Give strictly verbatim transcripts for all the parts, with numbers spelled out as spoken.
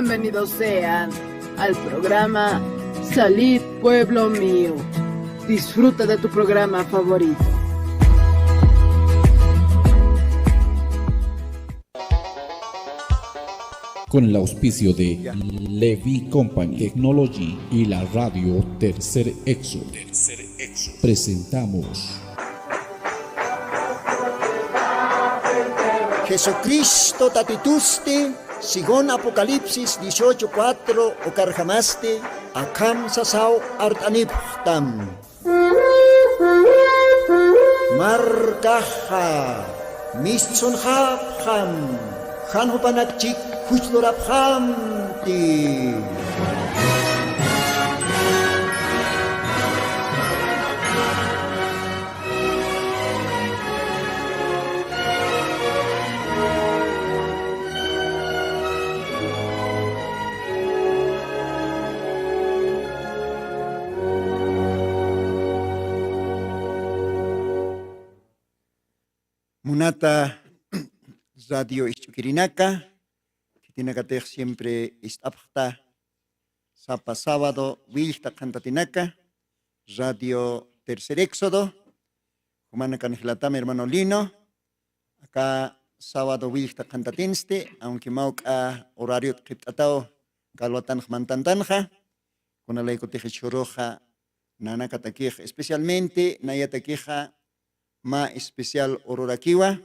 Bienvenidos sean al programa Salid Pueblo Mío. Disfruta de tu programa favorito. Con el auspicio de Levi Company Technology y la radio Tercer Éxodo, presentamos Jesucristo tatitusti, según Apocalipsis dieciocho cuatro, ukarjamasti akham sasaw art'anipxtam. Markaxa mistsunxapxam, jan jupanak chik juchlurapxamti. Munata radio isch'ukirinaka, khitinakatix siempre ist'apxta sapa sábado willjta qhantatinaka, radio Tercer Éxodo, jumanakan jilatam hermano Lino, aka sábado willjta qhantatinsti, aunque mawk'a horariot qhipt'ataw kalwatanx mantantanxa, kunalaykutix jichhuruxa nanakatakix, especialmente nayatakixa mä especial horurakiwa,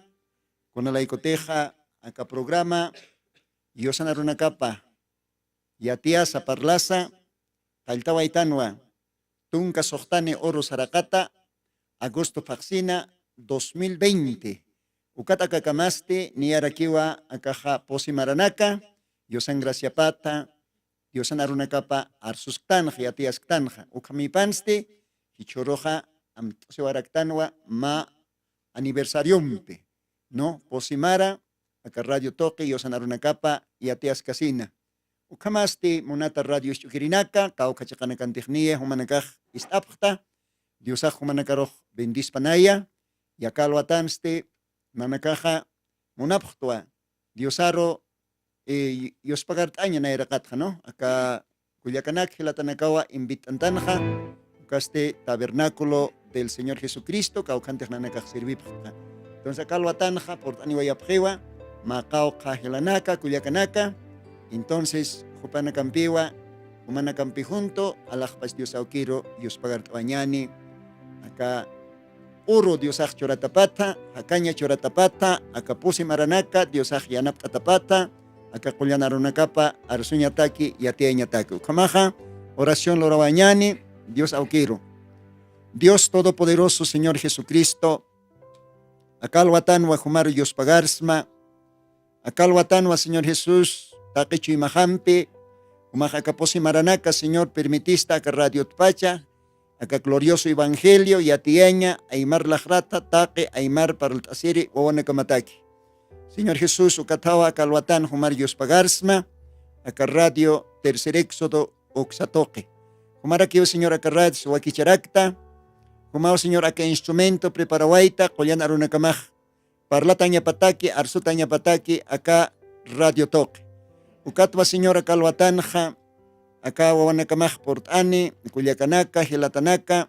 kunalaykutixa aka programa Yusana Runakapa yatiyasa parlasa qalltawaytanwa, tunka suxtani uru saraqata, agosto phaxsina dos mil veinte. Ukat akakamasti niyarakiwa akaxa pusi maranaka, Yusan graciapata, Yusan arunakapa arsusktanxa, yatiyasktanxa. Ukhamipansti jichhuruxa amt'asiwaraktanwa mä aniversariompi, ¿no? Pusi mara, aka radio tuqi Yusan arunakapa yatiyaskasina. Ukhamasti munata radio isch'ukirinaka, kawkha chiqanakantixniya jumanakax ist'apxta, Diosax jumanakarux bendispanaya, yaka alwatansti nanakaxa munapxtwa Diosaru, eh, yuspagart'aña nayraqatxa, ¿no? Aka kullakanak jilatanakawa invit'antanxa, ukasti Tabernáculo del Señor Jesucristo, kawkhantix nanakax sirvipxta. Entonces, aka alwatanxa purt'aniwayapxiwa, mä qawqha jilanaka, kullakanaka, entonces, jupanakampiwa, jumanakampi junto, alaxpach Dios awkiru, yuspagart'awañani, aka uru Diosax churatapata, jakaña churatapata, aka pusi maranaka Diosax yanapt'atapata, aka qullan arunakapa arsuñataki, yatiyañataki. Ukhamaxa oración lurawañani Dios awkiru. Dios Todopoderoso, Señor Jesucristo, aka alwatanwa jumaru yuspagarsma, aka alwatanwa, Señor Jesús, taqi chuymaxampi, jumax aka pusi maranaka, Señor, permitista aka radiotpacha, aka glorioso evangelio yatiyaña aymar laxrata taqi aymar parlt'asiri wawanakamataki. Señor Jesús, ukathawa aka alwatan jumar yuspagarsma, aka radio Tercer Éxodo uksa tuqi. Jumarakiw, Señor, aka radio wakicharakta, jumaw, Señor, aka instrumento preparawayta qullan arunakamax parlatañapataki, arsutañapataki aka radio tuqi. Ukatwa, Señor, aka alwatanxa, aka wawanakamax purt'ani, kullakanaka, jilatanaka,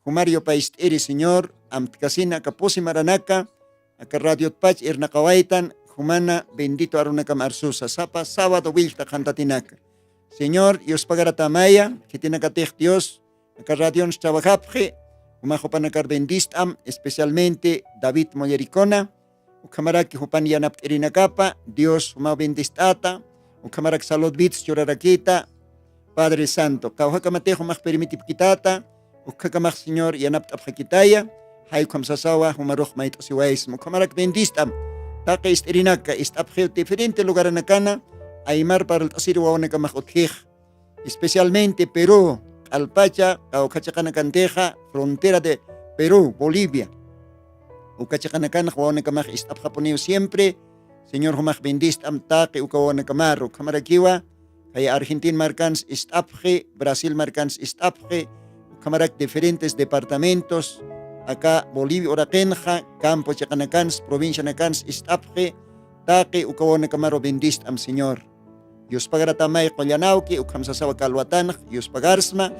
jumar yupayst'iri, Señor, amtkasina aka pusi maranaka, aka radiotpach irnaqawaytan, jumana bendito arunakam arsusa, sapa sábado willta qhantatinaka. Señor, yuspagaratamaya, khitinakatix Dios, aka radions trabajapxi, jumax jupanakar bendist'am, especialmente David Mollericona, ukhamaraki jupan yanapt'irinakapa, Dios jumaw bendist'ata, ukhamarak salud vidas churarakita, Padre Santo, kawjakamatix jumax permitipkitata, ukhakamx, Señor, yanapt'apxakitaya, jay ukham sasawa, jumarux mayt'asiwaysma, ukhamarak bendist'am, taqi ist'irinaka, ist'apxiw diferente lugaranakana, aymar parlt'asiri wawanakamax utjix, especialmente Perú, q'alpacha, kawkha chiqanakantixa, frontera de Perú, Bolivia. Uka chiqanakanx wawanakamax ist'apxapuniw siempre, Señor, jumax bendist'am taqi uka wawanakamaru, ukhamarakiwa, kay Argentina markans ist'apxi, Brasil markans ist'apxi, ukhamarak diferentes departamentos, aka Bolivia uraqinxa, campo chiqanakans, provincianakans ist'apxi, taqi uka wawanakamaru bendist'am, Señor. Yuspagaratama iqullanawki ukham sasawa kalwatanx. Yuspagarsma.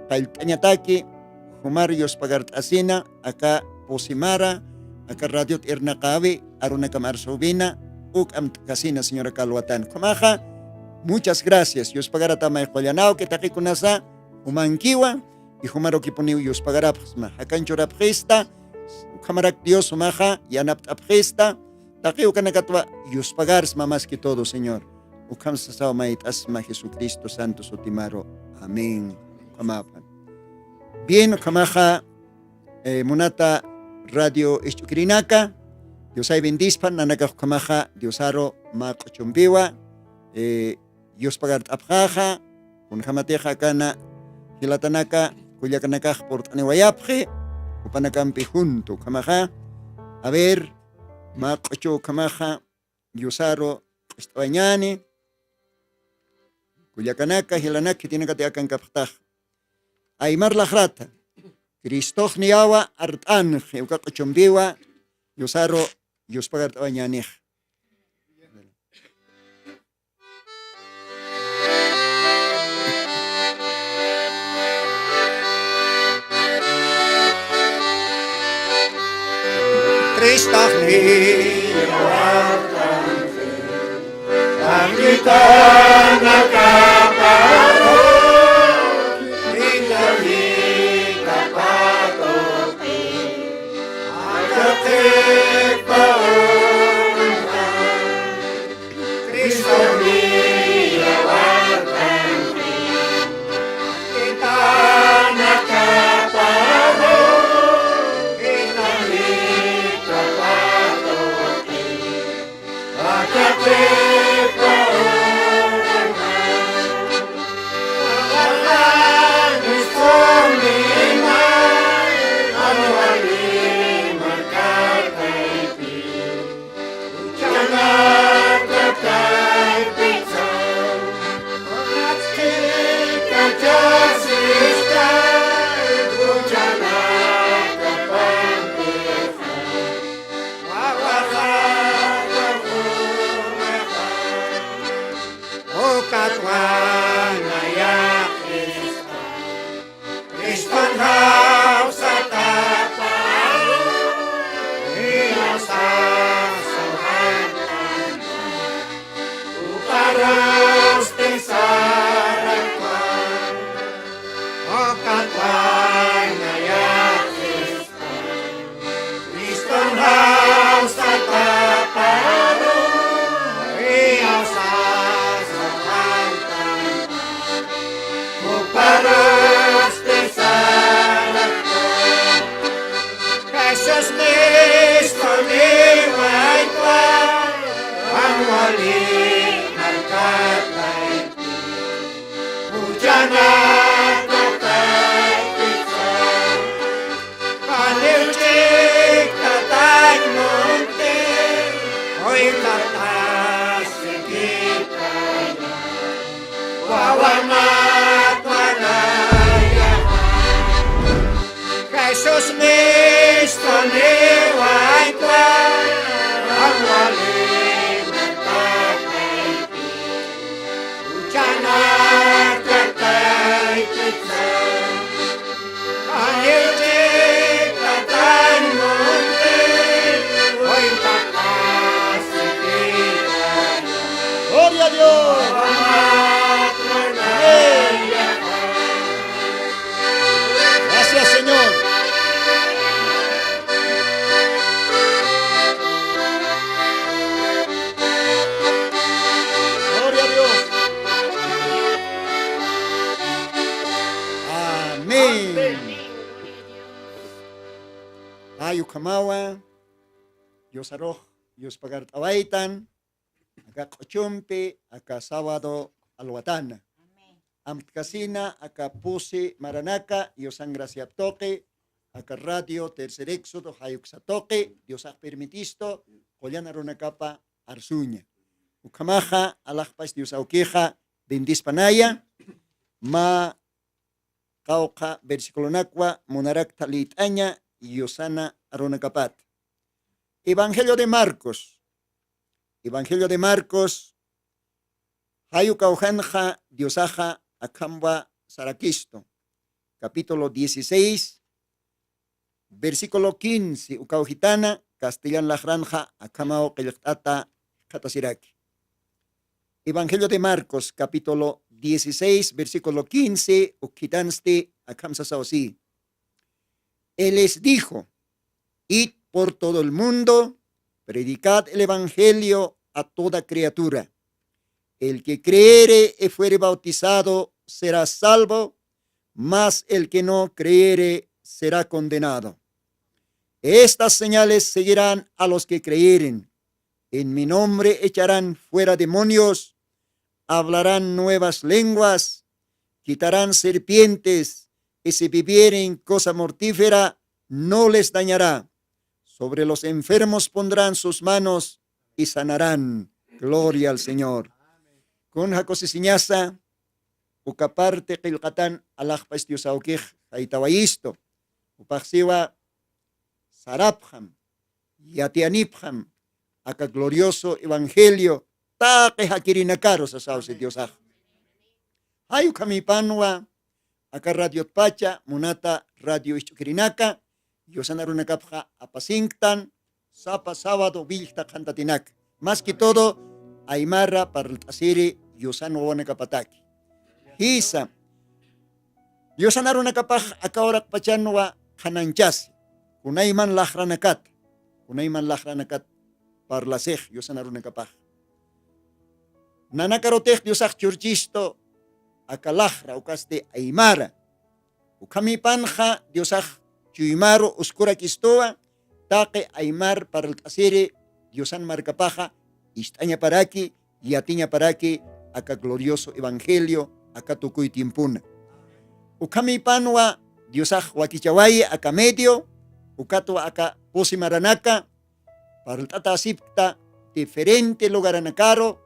Qallt'añataki jumar yuspagart'asina aka pusimara aka radiot irnaqawi arunakam arsubina. Uk'am t'kasina señora kalwatan ukhamaxa. Muchas gracias yuspagaratama iqullanawki taqikunasa. Jumankiwa ijumarukipuniw yuspagarapxsma jakanchurapxista. Ukhamarak dios jumaxa yanapt'apxista. Taqiw kanakatwa yuspagarsma maski todo señor. Ukham sasaw mayt'asma jesucristo santo sutimaru. Amén. Ukhamapan. Bien ukhamaxa. Munata radio isch'ukirinaka diosay bendispan nanakax ukhamaxa diosaru mä q'uchumpiwa. Yuspagart'apxaxa. Kunjamatixa akana jilatanaka kullakanakax purt'aniwayapxi. Jupanakampi juntu ukhamaxa. A ver mä q'uchu ukhamaxa. Yusaru q'ust'awañani. Kullakanaka jilanaka khitinakati akankapxtax. Aymar laqrata cristoxniyawa art'anxi uka q'uchumpiwa. Yusaru yuspagart'awañanix. Cristoxniyawa art'anxi. Angitanakaparu. Ingañikapatuqi. Angitanakaparu. Cristo niyawartanki. Itanakaparu. Itanikaparu. Ukatwan nayaxispa, Criston jawsataparu, jilasasaw jantanta, ukarusti sarakwan, ukatwan nayaxispa. Criston jawsataparu, jilasasaw jantanta, ukarusti sarakwan. Jesús Cristoniwaytwa, jan wali markataypi. Juchanaka taypitsa, janiw chikatañ munti, juykatasikitaya, wawamat wanayaxa. Jesús Cristoniwaytwa, jan wali markataypi. Juchanaka taypitsa, janiw chikatañ munti, juykatasikitaya. Gloria a Dios. Amén. Gracias, Señor. Gloria a Dios. Amén. Ay, ukhamawa. Diosarux, yuspagart'awaytan. Aka q'uchumpi, aka sábado alwatana. Amén. Amtkasina, aka pusi maranaka, Diosan graciap tuqi, aka radio Tercer Éxodo, jayuksa tuqi, Diosax permitistu, qullan arunakapa arsuña. Ukhamaxa, alaxpas Dios awkixa, bendispanaya, mä qawqha versiculonakwa munaraktha lït'aña yusana arunakapat. Evangelio de Marcos. Evangelio de Marcos, Pay ukaw janxa Diosaxa akham wa sarakistu. Capítulo dieciséis, versículo quince ukaw jitana, castellan laqranxa akhamaw qillqt'ata jikxatasiraki. Evangelio de Marcos, capítulo dieciséis, versículo quince, ukhitansti akham sasaw si. Él les dijo: "Id por todo el mundo, predicad el evangelio a toda criatura. El que creere y fuere bautizado será salvo, mas el que no creere será condenado. Estas señales seguirán a los que creeren. En mi nombre echarán fuera demonios, hablarán nuevas lenguas, quitarán serpientes, y si bebieren cosa mortífera, no les dañará. Sobre los enfermos pondrán sus manos y sanarán". Gloria al Señor. Kun jakusisiñasa, uka parte qillqatan alaxpach Diosawkix jaytawayistu. Upaxsiwa sarapxam, yatiyanipxam aka glorioso evangelio taqi jakirinakaru sasawsi Diosax. Jay ukhamipanwa aka radiotpacha munata radio isch'ukirinaka, yusan arunakapxa apasinktan sapa sábado willkta qhantatinaka. Más que todo, aymara parlt'asiri yusan wawanakapataki. Jisa, yusan arunakapax aka uraqpachanwa qhananchasi, kunayman laqranakata, kunayman laqranakat parlasix yusan arunakapax. Nanakarutix Diosax churchistu aka laqra ukasti aymara. Ukhamipanxa Diosax chuymaru uskurakistuwa, taqi aymar parlt'asiri Diosan markapaxa ist'añaparaki, yatiñaparaki aka glorioso evangelio, aka tukuy tiempuna. Ukhamipanwa Diosax wakichawayi aka medio, ukatwa aka pusi maranaka, parlt'atasipkta diferente lugaranakaru,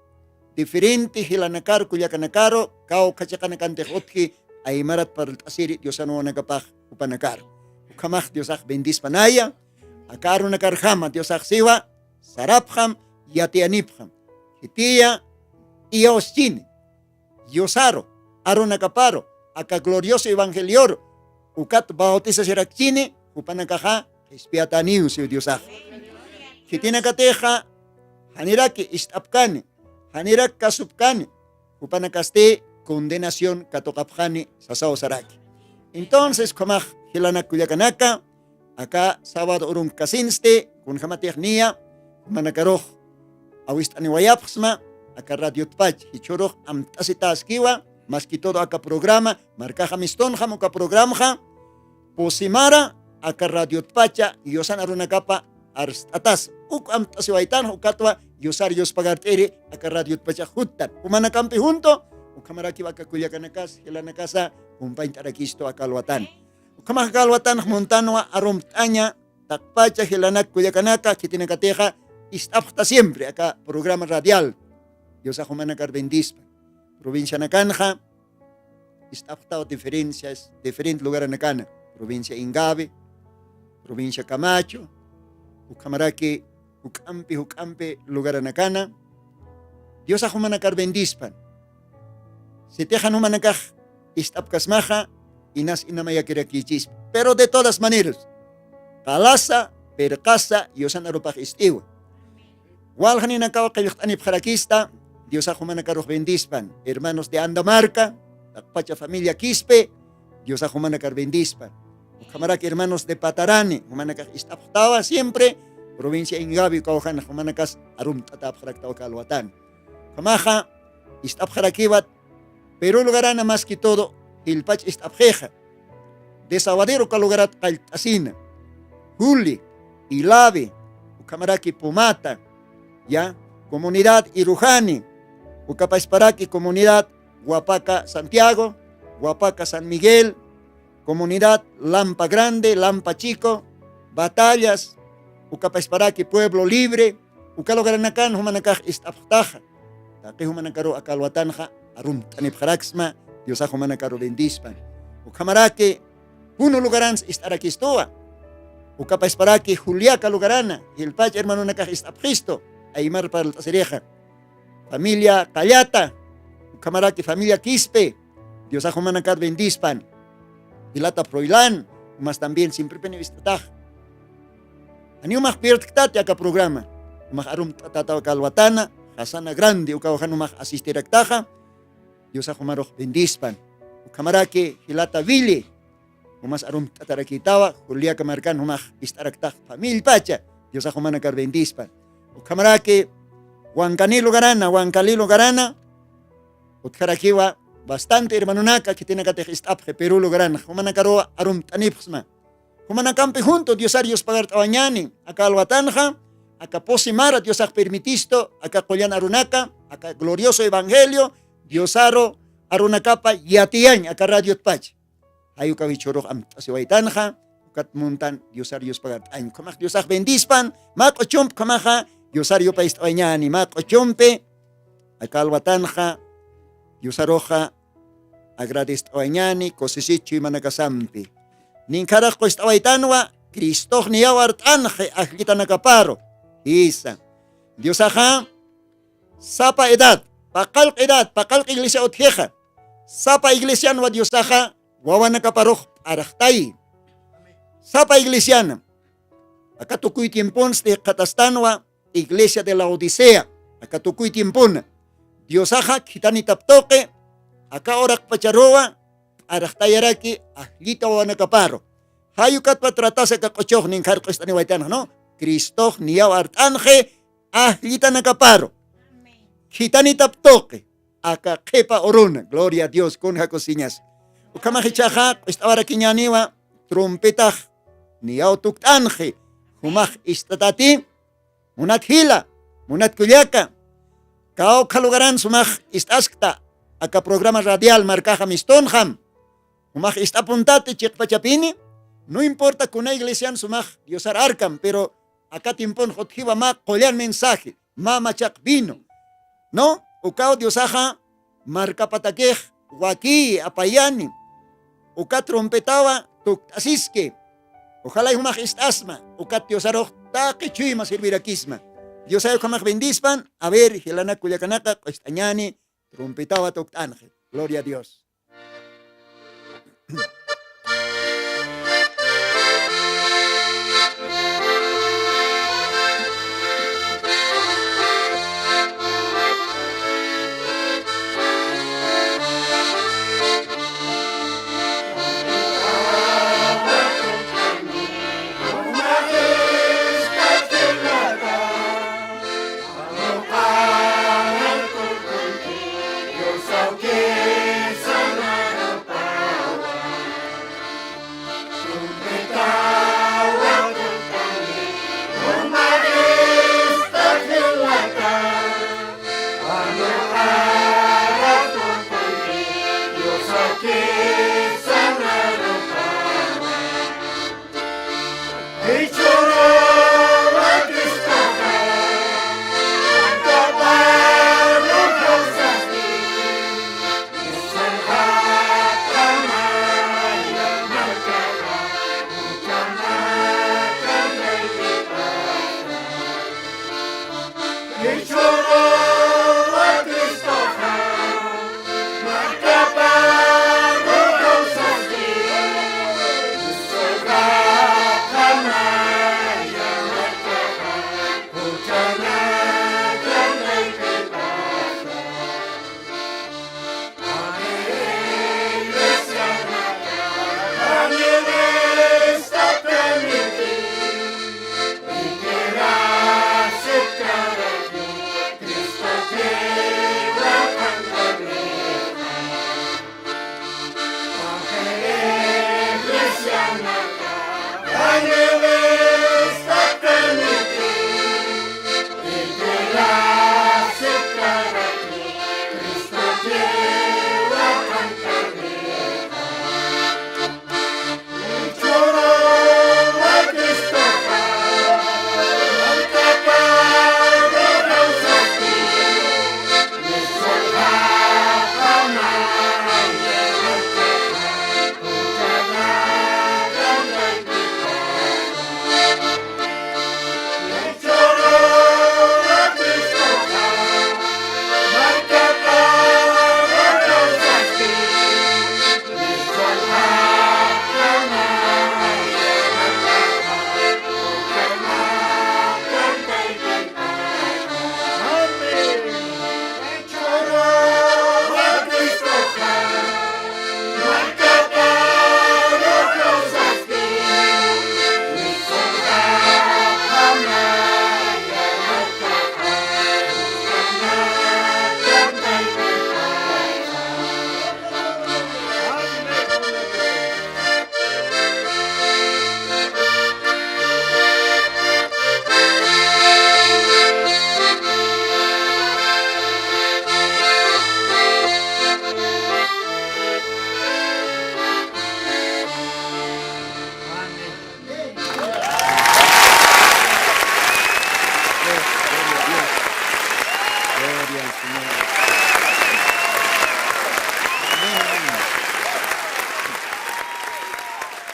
diferente jilanakaru, kullakanakaru, kawkha chiqanakantix utji aymarat parlt'asiri Diosan wawanakapax jupanakaru. Ukhamax Diosax bendispanaya, aka arunakarjama Diosax siwa, sarapxam, yatiyanipxam. Khitiya, iyawschini. Diosaru, arunakaparu, aka glorioso evangelioru, ukat bautizasirakchini, jupanakaxa qhispiyataniw siw Diosax. Khitinakatixa, janiraki ist'apkani, janirak kasupkani, jupanakasti condenación katuqapxani sasaw saraki. Entonces, ukhamax jilanak kullakanaka, aka sábado urunkasinsti, kunjamatix niya, jumanakarux awist'aniwayapxsma, aka radiotpach, jichhürux amt'asitaskiwa, más que todo aka programa, markaxa mistunxam uka programxa, pusimara, aka radiotpacha, yusan arunakapa arst'atas. Uk amt'asiwaytanxa ukatwa, yusar yuspagart'iri, aka radiotpacha juttan. Jumanakampi junto, ukhamarakiw aka kullakanakas, jilanakasa, kumpañt'arakistu aka alwatan. Ukhamax aka alwatanx muntanwa arumt'aña, taqpacha jilanak kullakanaka, khitinakatixa, ist'apxta siempre aka programa radial. Diosax jumanakar bendispa. Provincianakanxa, ist'apxtaw diferencias, diferente lugaranakana. Provincia Ingavi, provincia Camacho, ukhamaraki, juk'ampi, juk'ampi lugaranakana. Diosax jumanakar bendispan. Sitixan jumanakax ist'apkasmaxa, inas inamayakirakichispa. Pero de todas maneras, qalasa, pirqasa, yusan arupax ist'iwa. Waljaninakaw qillqt'anipxarakista, Diosax jumanakarux bendispan. Hermanos de Andamarca, taqpacha familia Quispe, Diosax jumanakar bendispan. Ukhamarak hermanos de Patarani, jumanakax ist'apxtawa siempre, provincia Ingavi, kawjan jumanakas arumt'atapxaraktawa kalwatan. Ukhamaxa, ist'apxarakiwat, Perú lugarana más que todo, jilpach ist'apxixa. Desaguadero uka lugarat qallt'asina. Juli, Ilave, ukhamaraki Pumata, ya, comunidad Irujani, ukapasparaki comunidad Guapaca Santiago, Guapaca San Miguel, comunidad Lampa Grande, Lampa Chico, Batallas, ukapasparaki Pueblo Libre, uka lugaranakan jumanakax ist'apxtaxa. Taqi jumanakaru aka alwatanxa, arumt'anipxaraksma, Diosax jumanakaru bendispan. Ukhamaraki, Puno lugarans ist'arakistuwa. Ukapasparaki Juliaca lugarana, jilpach hermanonakax ist'apxistu, aymar parlt'asirixa. Familia Callata, Ukhamaraki familia Quispe, Diosax jumanakar bendispan. Jilata Froilán, umas también siemprepini ist'atax. Janiw max pierdktati aka programa. Umax arumt'atataw aka alwatana, jasana grande, ukaw jan umax asistiraktaxa. Diosax jumarux bendispan. Ukhamaraki jilata Willy, umas arumt'atarakitawa, Juliaca markan umax ist'araktax famillpacha. Diosax jumanakar bendispan. Ukhamaraki Huancalí lugarana, Huancalí lugarana, utjarakiwa bastante hermanonaka khitinakatix ist'apxi Perú lugarana, jumanakaruwa arumt'anipxsma. Jumanakampi junto Diosar yuspagart'awañäni, aka alwatanxa, aka pusi mara Diosax permitistu, aka qullan arunaka, aka glorioso evangelio Diosaru arunakapa yatiyañ aka radiotpacha. Jay ukaw jichhürux amtasiwaytanxa, ukat muntan Diosar yuspagart'añ. Ukhamax Diosax bendispan, mä q'uchumpi ukhamaxa Diosar yupayist'awañäni, mä q'uchumpi aka alwatanxa Diosaruxa agradest'awañäni, kusisichi chuymanakasampi. Ninkharax qust'awaytanwa, Cristox niyaw art'anxi ajllitanakaparu. Jisa. Diosaxa, sapa edad, paqallq edad, paqallq iglesia utjixa, sapa iglesianwa Diosaxa wawanakaparux p'arxtayi. Sapa iglesiana. Aka tukuy tiemponsti jikxatastanwa, iglesia de Laodicea, aka tukuy tiempona. Diosaxa khitanitap tuqi, aka uraqpacharuwa p'arxtayaraki ajllita wawanakaparu. Jay ukatwa tratasi aka q'uchux ninkhar qust'aniwaytanxa, ¿no? Cristox niyaw art'anxi ajllitanakaparu. Khitanitap tuqi, aka qhipa uruna, gloria a Dios, kunja kusiñas. Ukhamax jichhaxa qust'awarakiñäniwa, trompetax niyaw tukt'anxi, jumax ist'atati, munat jila, munat kullaka, kawkha lugaran sumax ist'askta, aka programa radial markaxa mistunxam, jumax ist'apuntati chiqpachapini, no importa kuna iglesian sumax Diosar arkam, pero aka tiempon utjiwa mä qullan mensaje, mä machaq vino. ¿No? Ukaw Diosaxa markapatakix wakiyi apayani. Uka trompetawa tukt'asiski. Ojalá jumax ist'asma, ukat Diosarux taqi chuyma servirakisma. Diosay ukhamax bendispan, a ver, jilanak kullakanaka, qust'añäni, trompetawa tukt'anxi. Gloria a Dios.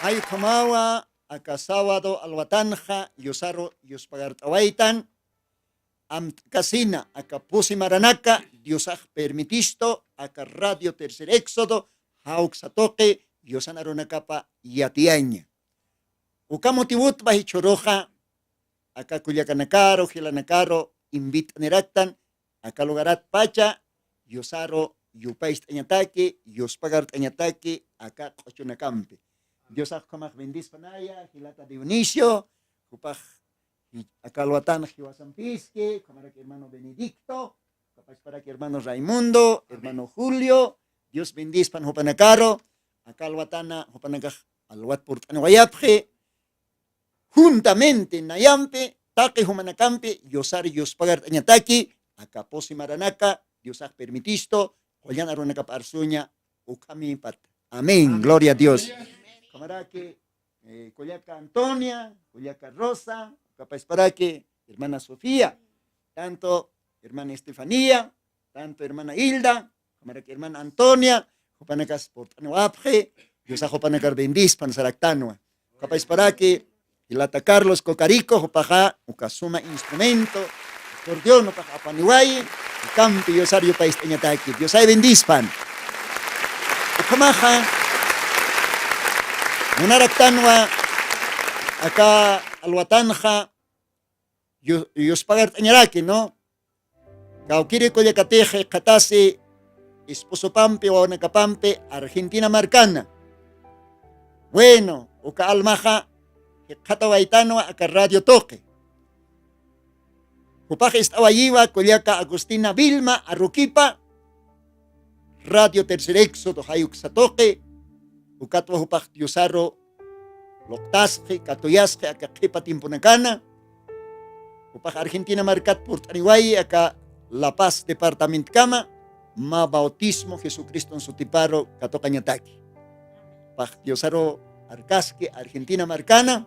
Jay ukhamawa aka sábado alwatanxa yusaru yuspagart'awaytan, amt'kasina aka pusi maranaka diosax permitistu aka radio tercer éxodo jawksa tuqi yusan arunakapa yatiyaña. Uka motivutpa jichhuruxa aka kullakanakaru jilanakaru invit'aniraktan aka lugaratpacha yusaru yupayst'añataki yuspagart'añataki aka q'uchunakampi. Diosax ukhamax bendispanaya jilata Dionisio, jupax aka alwatanx jiwasampiski ukhamarak hermano Benedicto, ukapachparak hermano Raimundo, hermano Julio. Dios bendispan jupanakaru. Aka alwatana jupanakax alwat purt'aniwayapxi juntamente nayampi taqi jumanakampi yusar yuspagart'añataki aka pusi maranaka diosax permitistu qullan arunakap arsuña. Ukhamipat. Amén, gloria a Dios. Ukhamaraki kullaka Antonia, kullaka Rosa, ukapasparaki hermana Sofía, tanto hermana Estefanía, tanto hermana Hilda, ukhamaraki hermana Antonia, jupanakas purt'aniwapxi. Diosax jupanakar bendispan saraktanwa. Ukapasparaki jilata Carlos Cocarico jupaxa uka suma instrumento acordeón upax apaniwayi. Ukampi diosar yupayst'añataki diosay bendispan. Ukhamaxa munaraktanwa aka alwatanxa yuspagart'añaraki no. Kawkiri kullakatix jikxatasi esposopampi wawanakapampi argentina markana. Bueno, uka almaxa jikxatawaytanwa aka radio tuqi. Jupax ist'awayiwa kullaka agustina vilma arukipa radio tercer éxodo jayuksa tuqi. Ukatwa jupax diosaru luqtasqi katuyasqi aka qhipa tiemponakana. Jupax argentina markat purt'aniwayi aka la paz departamentkama mä bautismo jesucriston sutiparu katuqañataki. Pax diosaru arkaski argentina markana.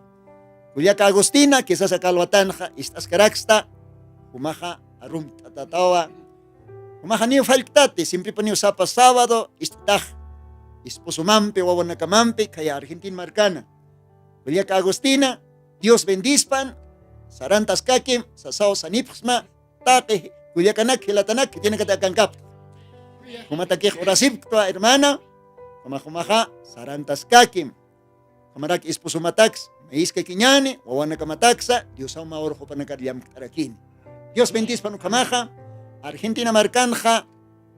Kullaka agustina kisas aka alwatanxa ist'askaraksta. Jumaxa arumt'atatawa. Jumaxa niw fallktati simpripuniw sapa sábado ist'itax esposomampi wawanakamampi khaya argentina markana. Kullaka agustina dios bendispan. Sarantaskakim sasaw sanipxsma taqi kullakanak jilatanak khitinakati akankapta. Jumatakix urasipktwa hermana. Juma jumaxa sarantaskakim. Jumarak esposomataks mayiskakiñani wawanakamataksa diosaw mä urxupanakar llamktarakini. Dios bendispan ukhamaxa. Argentina markanxa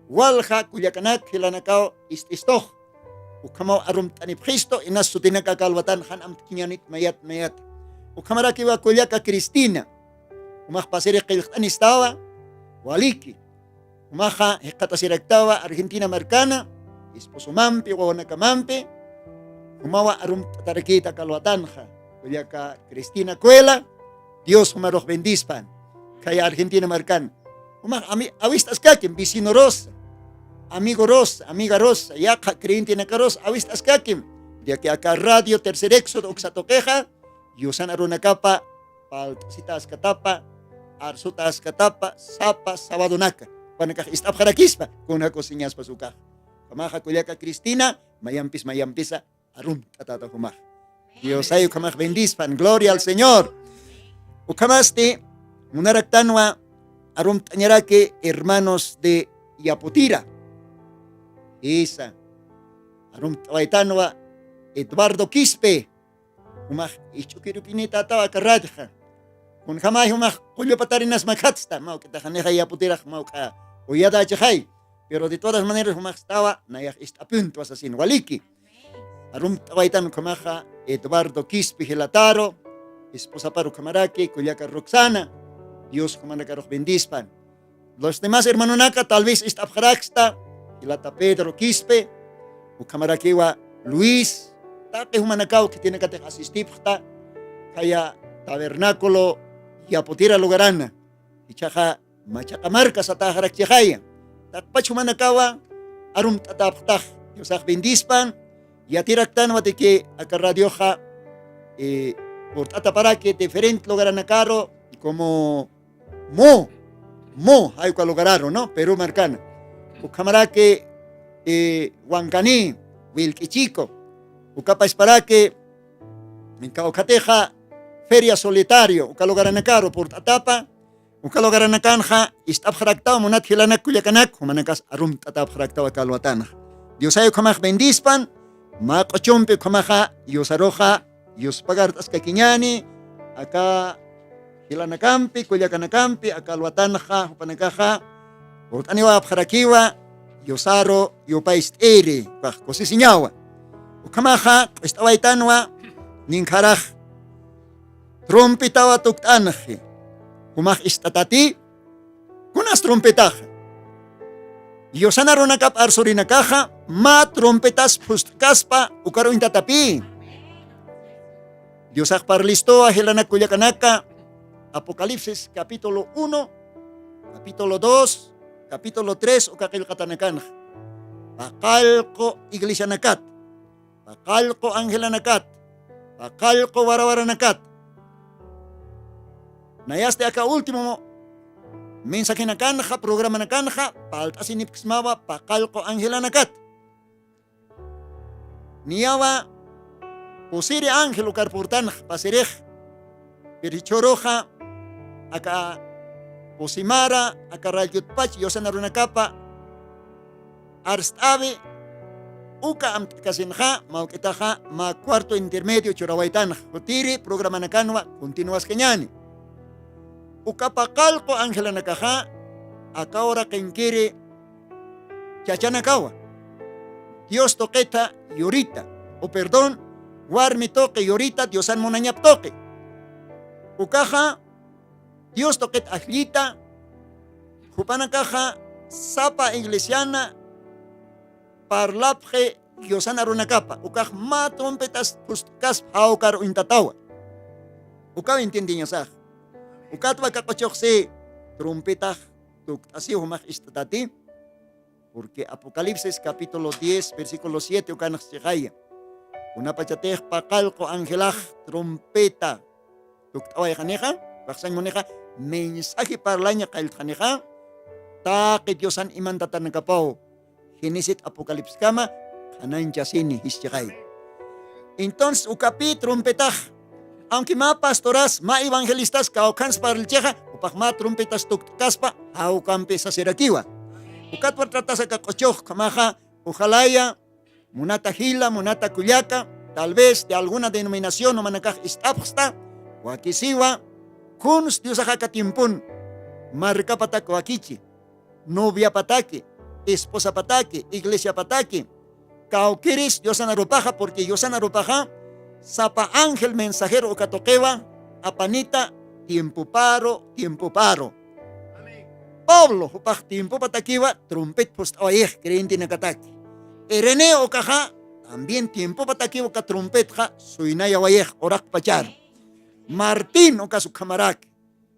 walja kullakanak jilanakaw ist'istux. Ukhamaw arumt'anipxistu inas sutinaka kalwatan jan amtkiñanit mayat mayat. Ukhamarakiwa kullaka cristina. Umax pasiri qillqt'anistawa. Waliki. Umaxa jiqatasiraktawa argentina markana esposomampi wawanakamampi. Umawa arumt'atarakita kalwatanxa. Kullaka cristina kuela. Dios umarux bendispan. Khaya argentina markana. Umax awist'askakim vecinorusa, amigorusa amigarusa yaqha creyentenakarus awist'askakim. Yaki aka radio tercer éxodo uksatuqixa yusan arunakapa palt'sitaskatapa arsutaskatapa sapa sabadonaka. Panakax ist'apxarakispa kunakusiñaspas ukax. Ukhamaxa kullaka cristina mayampis mayampisa arumt'atata ukhamax. Diosay ukhamax bendispan gloria al señor. Ukhamasti munaraktanwa arumt'añaraki hermanos de yaputira. Isa arumt'awaytanwa eduardo quispe. Umax isch'ukirupinitataw aka radioxa. Kunjamay umax qullupatarinas makhatsta mawk'itaxanixa yaputirax mawk'a uyadachixay. Pero de todas maneras umaxstawa nayax ist'apuntwa sasin waliki. Arumt'awaytan ukhamaxa eduardo quispi jilataru esposaparu ukhamaraki kullaka roxana. Dios ukhamakarux bendispan. Los demás hermanonaka tal vez ist'apxaraksta jilata pedro quispe ukhamarakiwa luis taqi jumanakaw khitinakatix asistipxta. Khaya tabernaculo yaputira lugarana. Ichaxa machaqa marka sataxarakchixaya. Taqpach jumanakawa arumt'atapxtax. Diosax bendispan. Yatiraktanwa tiki aka radioxa purt'ataparaki diferente lugaranakaru como mu mu jayuka lugararu no peru markana. Ukhamaraki wankani wilk'ichiku. Ukapasparaki Kawkhatixa Feria Solitario uka lugaranakaru purt'atapa. Uka lugaranakanxa ist'apxaraktaw munat jilanak kullakanak, jumanakas arumt'atapxaraktaw aka alwatanxa. Diosay ukhamax bendispan. Mä q'uchumpi ukhamaxa yusaruxa yuspagart'askakiñäni aka jilanakampi kullakanakampi aka alwatanxa jupanakaxa purt'aniwapxarakiwa. Yusaru yupaycht'iri ukax kusisiñawa. Ukhamaxa q'ust'awaytanwa ninkharax trumpitawa tukt'anxi. Jumax ist'atati? Kunas trumpitaxa? Yusana runakap arsurinakaxa mä trumpitas phust'kaspa ukaruñtatapï. Diosax parlistuwa jilanak kullakanaka. Apocalipsis capítulo uno, capítulo dos, capítulo tres uka qillqatanakanxa paqallqu iglesianakat, paqallqu angelanakat, paqallqu warawaranakat. Nayasti aka último mensajinakanxa programanakanxa palt'asinipksmawa paqallqu angelanakat. Niyawa pusiri ángel ukar purtanx pasirix. Pero jichhüruxa aka pusimara aka rallkutpach yusana runakapa arst'awi uka amt'kasinxa mawk'itaxa mä cuarto intermedio churawaytanx. Jutiri programanakanwa continuaskañäni. Uka paqallqu angelanakaxa aka uraqinkiri chachanakawa Dios tuqita yurita, o perdón, warmi tuqi yurita Diosan munañap tuqi. Ukaxa Dios tuqit ajllita. Jupanakaxa sapa iglesiana parlapxi yusana runakapa ukax mä trumpitas phust'kaspa jawkar uñtatawa. Ukaw entiendiñasax. Ukatwa aka q'uchuxsi trumpitax tukt'asiw jumax ist'atati? Porque Apocalipsis capítulo diez versículo siete ukanx chixaya. Kunapachatix paqallqu angelax trumpita tukt'awayxanixa, ukaxsañ munixa mensaje parlaña qalltxanixa taqi Diosan imantatanakapaw Génesis Apocalipsiskama qhananchasini jischixay. Entonces ukapï trumpitax aunque mä pastoras mä evangelistas kawkhans parlchixa upax mä trumpitas tukt'kaspa jawkampi sasirakiwa. Ukatwa tratasaka q'uchux ukhamaxa ujalaya munata jila munata kullaka tal vez de alguna denominación umanakax ist'apxsta wakisiwa. Kuns diosax aka tiempon markapatak wakichi noviapataki esposapataki iglesiapataki kawkiris diosan arupaxa porque diosan arupaxa sapa ángel mensajero uka tuqiwa apanita tiempoparu tiempoparu. Pablo jupax tiempopatakiwa trompet phust'awayix creyentenakataki. Ireneo ukaxa también tiempopatakiwa uka trompetxa suynayawayix uraqpachar. Martín ukas ukhamaraki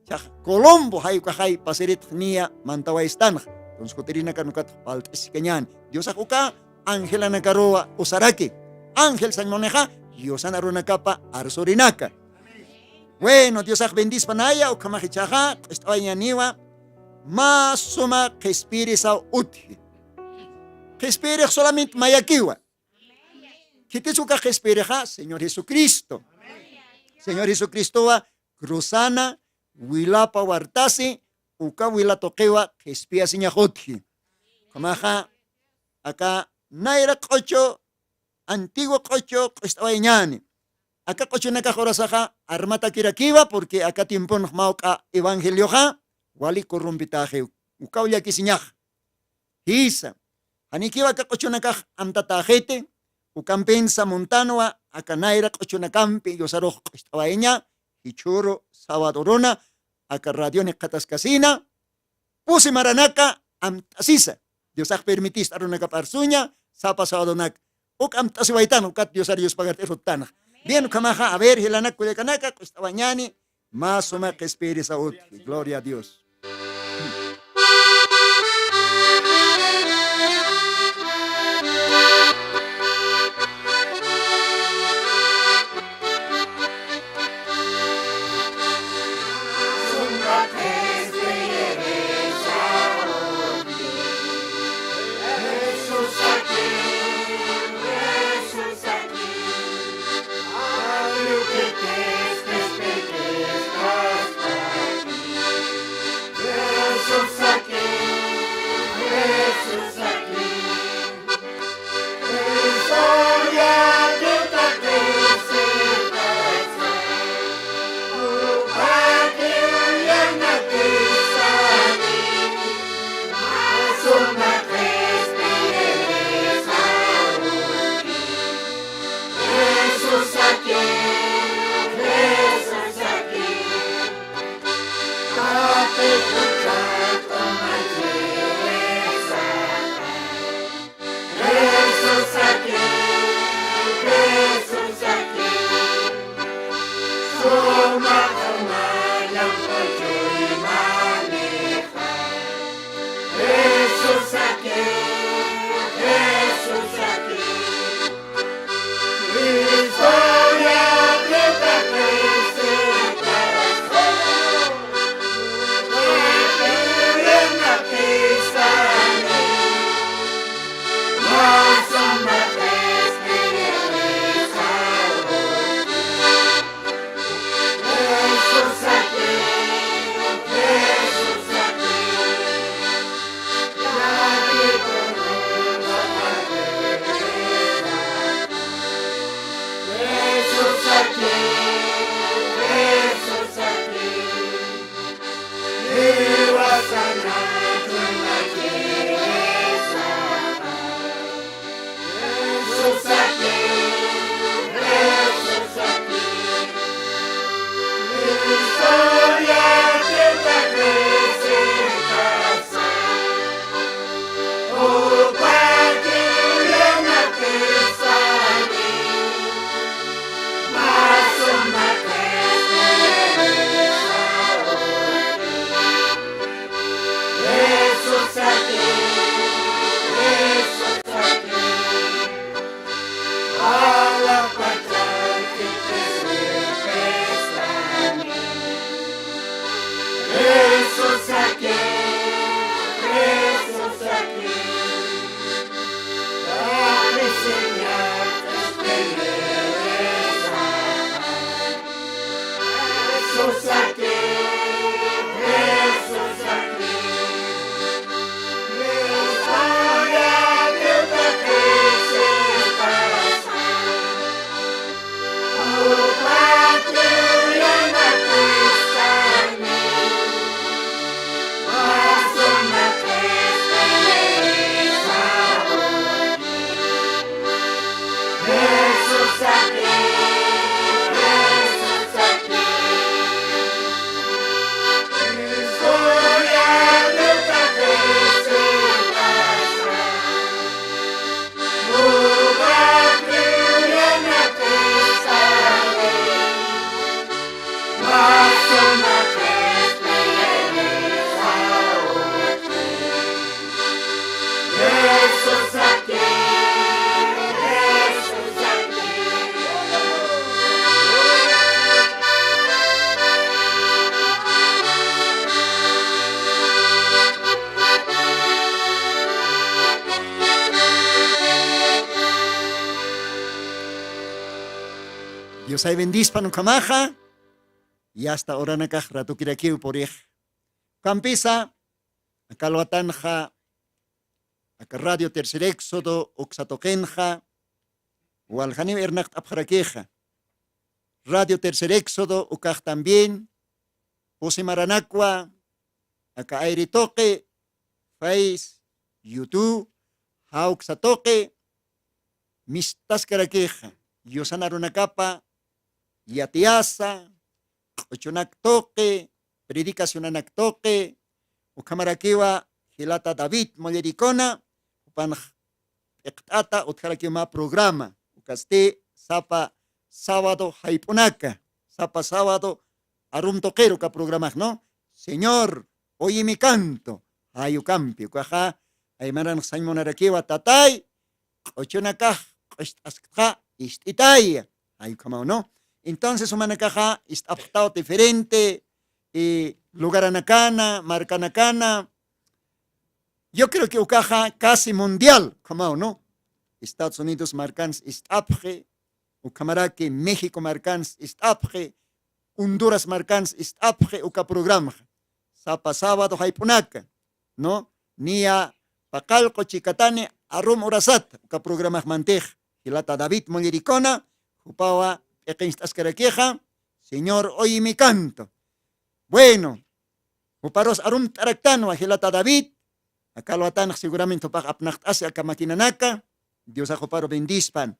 chax colombo jaykaxay pasiritxniya mantawaystanxa. Entonces jutirinakan ukatx palt'isikañan diosax uka angelanakaruwa usaraki. Ángel sañmunixa yusan arunakapa arsurinaka. Bueno diosax bendispanaya ukhamax ichaxa q'ist'awañaniwa. Mä suma qhispiyirisaw utji. Qhispiyirix solamente mayakiwa. Khitis uka qhispiyirixa señor jesucristo. Señor jesucristowa cruzana wilapa wartasi uka wila tuqiwa qhispiyasiñax utji. Ukhamaxa aka nayra q'uchu antigua q'uchu q'ust'awayañani. Aka q'uchunakax urasaxa armatakirakiwa porque aka tiemponx mawk'a evangelioxa wali corrompitaxi. Ukaw llakisiñax jisa janikiwa aka q'uchunakax amtataxiti. Ukampinsa muntanwa aka nayra q'uchunakampi yusarux q'ust'awayaña jichhuru sabadoruna aka radioni qhataskasina pusi maranaka amt'asisa. Diosax permitista arunakap arsuña sapa sabadonaka uk amt'asiwaytan ukat diosar yuspagart'i ruttanax. Bien ukhamaxa a ver jilanak kullakanaka q'ust'awañani. Mä suma qhispiyirisa utji gloria a dios. Diosay bendispan ukhamaxa. Yasta uranakax ratukirakiw purix. Ukampisa akalwatanxa aka radio tercer éxodo uksatuqinxa waljaniw irnaqt'apxarakixa. Radio tercer éxodo ukax también pusimaranakwa aka airituqi, face, youtube, jawksatuqi mistaskarakixa. Yusan arunakapa yatiyasa q'uchunak tuqi, predicacionanak tuqi. Ukhamarakiwa jilata david mullerikuna jupanx p'iqt'ata utjarakiw mä programa. Ukasti sapa sábado jayp'unaka, sapa sábado arum tuqiru uka programax no, señor, oye mi canto. Jayukampi ukaxa aymaranx sañ munarakiwa tatay q'uchunakax q'ust'asktxa ist'itaya. Jayukhamaw no. Entonces umanakaxa ist'apxtaw diferente lugaranakana markanakana. Yo creo que ukaxa casi mundial ukhamaw no. Estados unidos markans ist'apxi, ukhamaraki méxico markans ist'apxi, honduras markans ist'apxi uka programxa. Sapa sábado jayp'unaka no, niya paqallqu chikatani arum urasata uka programaxmantix jilata david mullerikuna jupawa p'iqincht'askarakixa. Señor, oye mi canto. Bueno, juparus arumt'araktanwa jilata david. Akalwatanx seguramente jupax apnaqt'asi aka maquinanaka. Diosax juparu bendispan.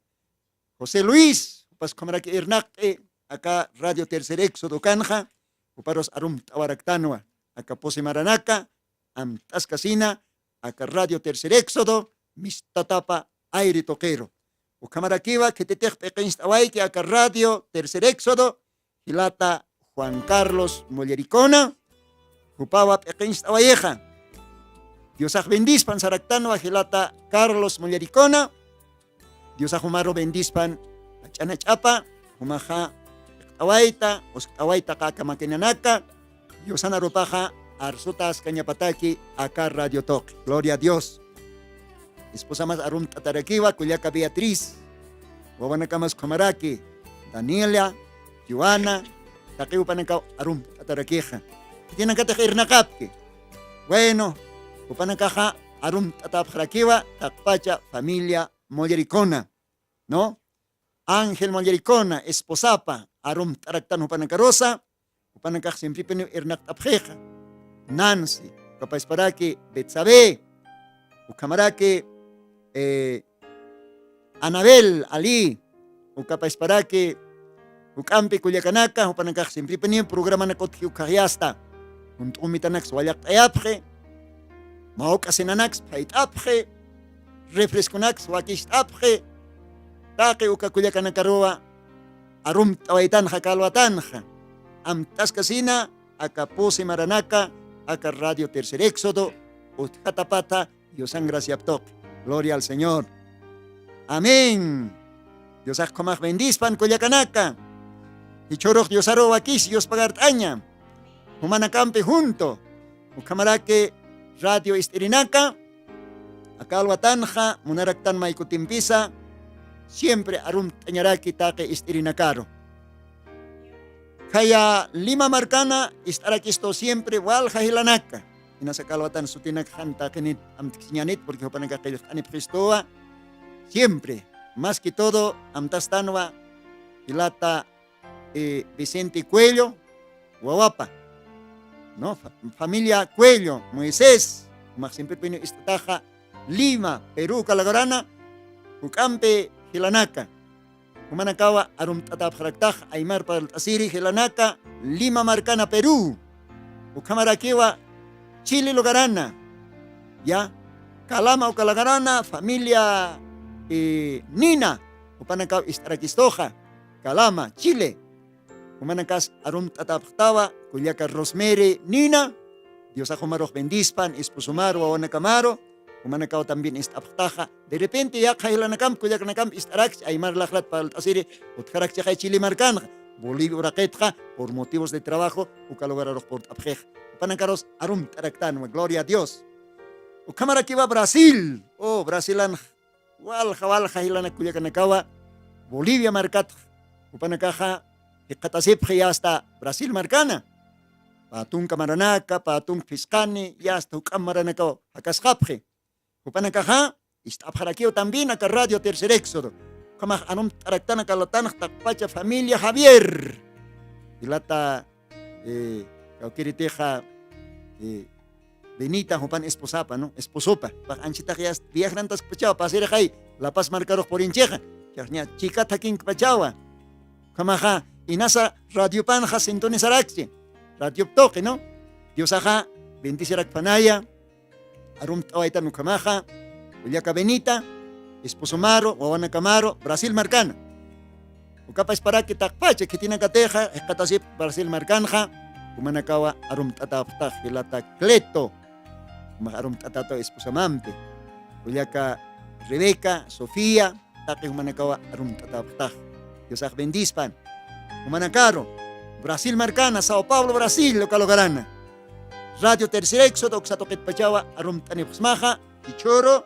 José luis jupas ukhamaraki irnaqt'i aka radio tercer éxodo kanxa. Juparus arumt'awaraktanwa aka pusimaranaka amt'askasina aka radio tercer éxodo mistatapa aire tuqiru. Ukhamarakiwa khititix p'iqincht'awayki aka radio tercer éxodo jilata juan carlos mullerikuna. Jupawa p'iqincht'awayixa. Diosax bendispan saraktanwa jilata carlos mullerikuna. Diosax jumaru bendispan ach'anach'apa jumaxa p'iqt'awayta uskt'awayta qaka maquinanaka. Diosan arupaxa arsutaskañapataki aka radio tuqi gloria a dios. Esposamas arumt'atarakiwa kullaka beatriz, wawanakamas ukhamaraki daniela, joana, taqiw jupanakaw arumt'atarakixa. Khitinakatix irnaqapki. Bueno, jupanakaxa arumt'atapxarakiwa taqpacha familia mullerikuna no, ángel mullerikuna esposapa arumt'araktan jupanakarusa. Jupanakax simpripiniw irnaqt'apxixa. Nancy, ukapasparaki betsabé, ukhamaraki anabel ali, ukapasparaki juk'ampi kullakanaka jupanakax simpripiniw programanak utji ukhaxyasta. Junt'umitanaks wallaqt'ayapxi, mawk'asinanaks phayt'apxi, refresconaks wakicht'apxi. Taqi uka kullakanakaruwa arumt'awaytanxa kalwatanxa. Amt'askasina aka pusi maranaka aka radio tercer éxodo utjatapata. Diosan graciaptuq. Gloria al señor. Amén. Diosax khumax bendispan kullakanaka. Jichhurux diosaru wakis dios pagart'aña jumanakampi junto. Ukhamaraki radio ist'irinaka aka alwatanxa munaraktan maykutimpisa siempre arumt'añaraki taqi ist'irinakaru. Khaya lima markana ist'arakistu siempre walja jilanaka. Inasa aka alwatan sutinak jan taqinit amtksiñanit porque jupanaka qillqt'anipxistuwa. Siempre mas que todo amtastanwa jilata vicente cuello wawapa, familia cuello moisés, jumax simpripiniw ist'ataxa lima peru kalagarana juk'ampi jilanaka. Jumanakawa arumt'atapxaraktax aymar parlt'asiri jilanaka lima markana peru. Ukhamarakiwa chile lugarana ya, kalama ukalagarana familia nina jupanakaw ist'arakistuxa kalama chile. Jumanakas arumt'atapxtawa kullaka rosemary nina. Diosax jumarux bendispan esposomaru wawanakamaru. Jumanakaw también ist'apxtaxa derrepente yaqha jilanakamp kullakanakamp ist'arakchi aymar laqrat parlt'asiri utjarakchixay chile markanxa bolivia uraqitxa por motivos de trabajo uka lugararux purt'apxixa. Jupanakarus arumt'araktanwa gloria a dios. Ukhamarakiwa brasil o brasilanx walja walja jilanak kullakanakawa bolivia markatx Jupanakaxa jikxatasipxi yasta Brasil markana. Pä tunka maranaka, pä tunka phisqani, yasta juk'am maranakaw jakasqapxi. Jupanakaxa ist'apxarakiw también aka Radio Tercer Éxodo. Ukhamax arumt'araktana kalwatanx taqpacha familia Javier. Jilata, eh, kawkiritixa, eh, Benita, jupan esposapa, ¿no? Esposopa. Pax anchitax yasta viajantaskpachawa, pasirixay, La Paz markarux purinchixa. Chaxña chikat jakinkpachawa. Ukhamaxa, inasa radiopanxa sintonizaraksi. Radiop tuqi, ¿no? Diosaxa bendicirakpanaya. Arumt'awaytan ukhamaxa, kullaka Benita, esposomaru, wawanakamaru, Brasil markana. Ukapasparaki taqpacha khitinakatixa, jikxatasip Brasil markanxa, jumanakawa arumt'atäpxtax, jilata Cleto, jumax arumt'atätaw esposamampi. Kullaka Rebeca, Sofía, taqi jumanakawa arumt'atäpxtax. Diosax bendispan. Jumanakaru, Brasil markana, Sao Paulo, Brasil, uka lugarana. Radio Tercer Éxodo uksa tuqitpachawa arumt'anipxsmaxa, jichhüru,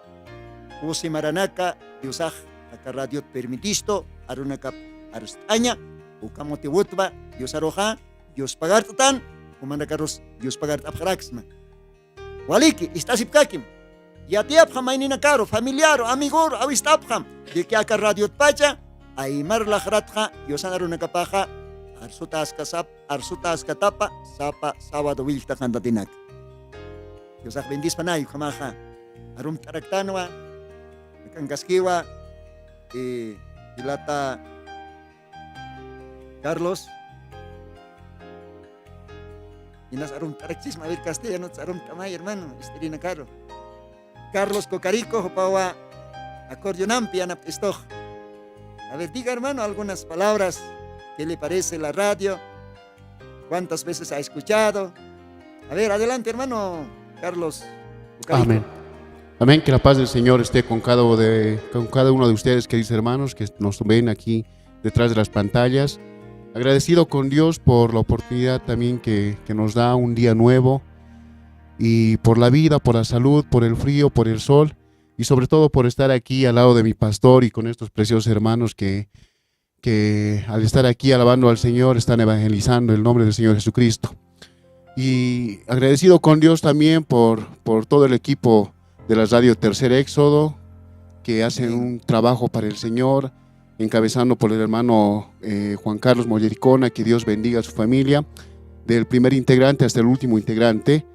pusi maranaka, Diosax aka radiot permitistu, arunakap arst'aña, uka motivutwa, Diosaruxa, Dios pagart'tan, jumanakarus Dios pagart'apxaraksma. Waliki, ist'asipkakim. Yatiyapxam mayninakaru, familiaru, amigoru, awist'apxam. De que aka radiotpacha, aymar laxratxa, Diosan arunakapaxa, arsutaskasap, arsutaskatapa, sapa, sábado willkta qantatinaka. Diosax bendispanay, ukhamaxa. Arumt'araktanwa, kankaskiwa, eh, jilata Carlos. Inas arumt'araksisma, a ver, castellano, arumt'amay, hermano, ist'irinakaru. Carlos Cocarico, jupawa acordeonampi yanapt'istux. A ver, diga, hermano, algunas palabras. ¿Qué le parece la radio? ¿Cuántas veces ha escuchado? A ver, adelante, hermano Carlos Cocarico. Amén. Amén, que la paz del Señor esté con cada, de, con cada uno de ustedes, queridos hermanos, que nos ven aquí detrás de las pantallas. Agradecido con Dios por la oportunidad también que, que nos da un día nuevo y por la vida, por la salud, por el frío, por el sol y sobre todo por estar aquí al lado de mi pastor y con estos preciosos hermanos que, que al estar aquí alabando al Señor están evangelizando el nombre del Señor Jesucristo. Y agradecido con Dios también por, por todo el equipo de la radio Tercer Éxodo, que hacen un trabajo para el Señor, encabezando por el hermano, eh, Juan Carlos Mollericona, que Dios bendiga a su familia, del primer integrante hasta el último integrante.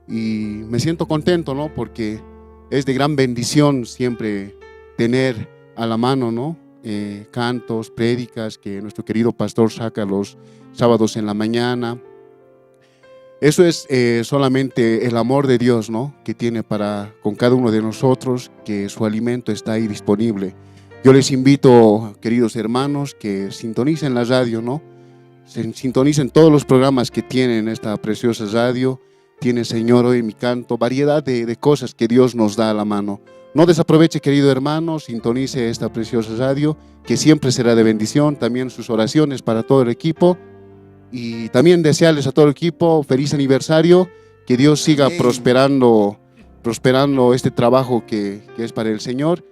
Y me siento contento, ¿no? Porque es de gran bendición siempre tener a la mano, ¿no? Eh, cantos, prédicas que nuestro querido pastor saca los sábados en la mañana. Eso es, eh, solamente el amor de Dios, ¿no? Que tiene para con cada uno de nosotros, que su alimento está ahí disponible. Yo les invito, queridos hermanos, que sintonicen la radio, ¿no? Se sintonicen todos los programas que tienen esta preciosa radio. Tiene, Señor, hoy mi canto, variedad de, de cosas que Dios nos da a la mano. No desaproveche, querido hermano, sintonice esta preciosa radio, que siempre será de bendición, también sus oraciones para todo el equipo. Y también desearles a todo el equipo feliz aniversario, que Dios siga prosperando, prosperando este trabajo que, que es para el Señor.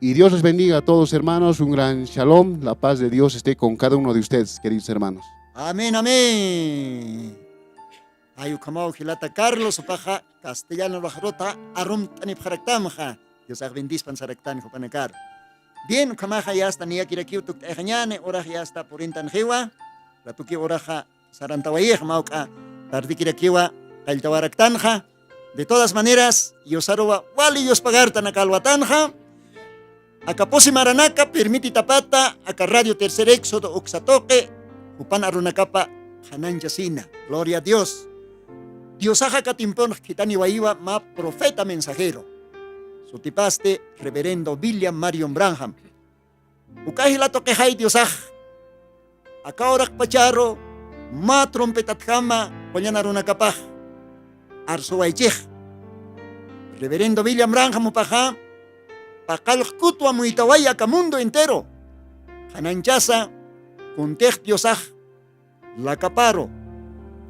Y Dios les bendiga a todos, hermanos, un gran shalom, la paz de Dios esté con cada uno de ustedes, queridos hermanos. Amén, amén. Ay, ukhamaw jilata Carlos, jupaxa castellano luqruta arumt'anipxaraktamxa. Diosax bendispan saraktan jupanakar. Bien, ukhamaxa yasta niyakirakiw tukt'ayxañäni, urax yasta purintanxiwa. Ratukiw uraxa sarantawayix, mawk'a tardikirakiwa qalltawaraktanxa. De todas maneras, Diosaruwa wali yuspagartan aka alwatanxa. Aka pusi maranaka permititapata aka Radio Tercer Éxodo uksa tuqi, jupan arunakapa qhanañchasina. Gloria a Dios. Diosaxa aka tiemponx khithaniwayiwa mä profeta mensajero. Sutipasti Reverendo William Marion Branham. Uka jila tuqixay Diosax aka uraqpacharu mä trompetatjama qullan arunakapax arsuwaychix. Reverendo William Branham jupaxa paqallqkutwa muytaway aka mundo entero. Qhanañchasa kuntix Diosax lakaparu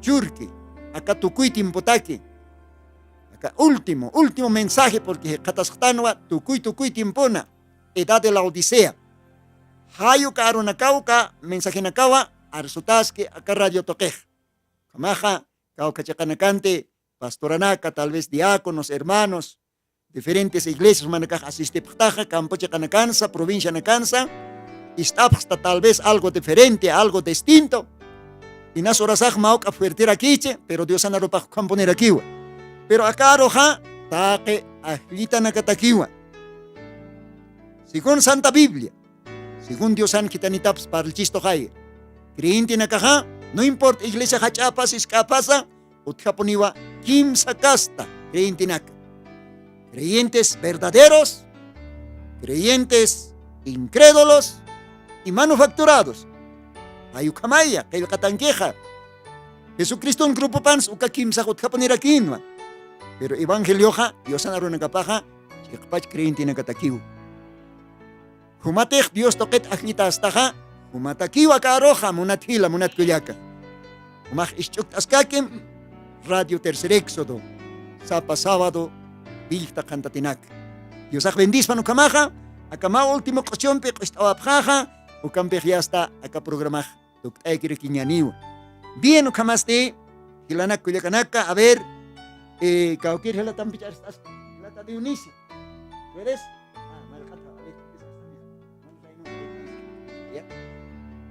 churki aka tukuy tiempotaki. Aka último, último mensaje, porque jikxatasxtanwa tukuy tukuy tiempona, edad de la Odisea. Jay uka arunakaw uka mensajenakawa arsutaski aka radio tuqix. Ukhamaxa kawkha chiqanakanti pastoranaka, tal vez diáconos, hermanos, diferentes iglesias jumanakax asistipxtaxa, campo chiqanakansa, provincianakansa, ist'apxsta tal vez algo diferente, algo distinto. Inas urasax mä juk'a fuerterakichi, pero Diosan arupax ukhampunirakiwa. Pero aka aruxa taqi ajllitanakatakiwa. Según Santa Biblia, según Diosan khitinitapis parlchistuxaya, creyentenakaxa, no importa iglesia jach'apas, isk'apasa, utjapuniwa kimsa casta creyentenaka. Creyentes verdaderos, creyentes incrédulos y manufacturados. Jay ukhamaya qillqatankixa. Jesucriston grupopans uka kimsax utjapunirakinwa. Pero evangelioxa Diosan arunakapaxa chiqpach creyentenakatakiw. Jumatix Dios tuqit ajllitastaxa, jumatakiw aka aruxa, munat jila, munat kullaka. Jumax isch'ukt'askakim Radio Tercer Éxodo, sapa sábado willkta qhantatinaka. Diosax bendispan ukhamaxa, aka mä último q'uchumpi q'ust'awapxaxa, ukampix yasta aka programax tukt'aykirakiñäniwa. Bien, ukhamasti, jilanak kullakanaka, a ver, eh, kawkïr jilatampicha arst'aski, jilata Dionisio. ¿Tú eres? Ah, marq'ata, a ver, ¿qué es esta mía? Ya.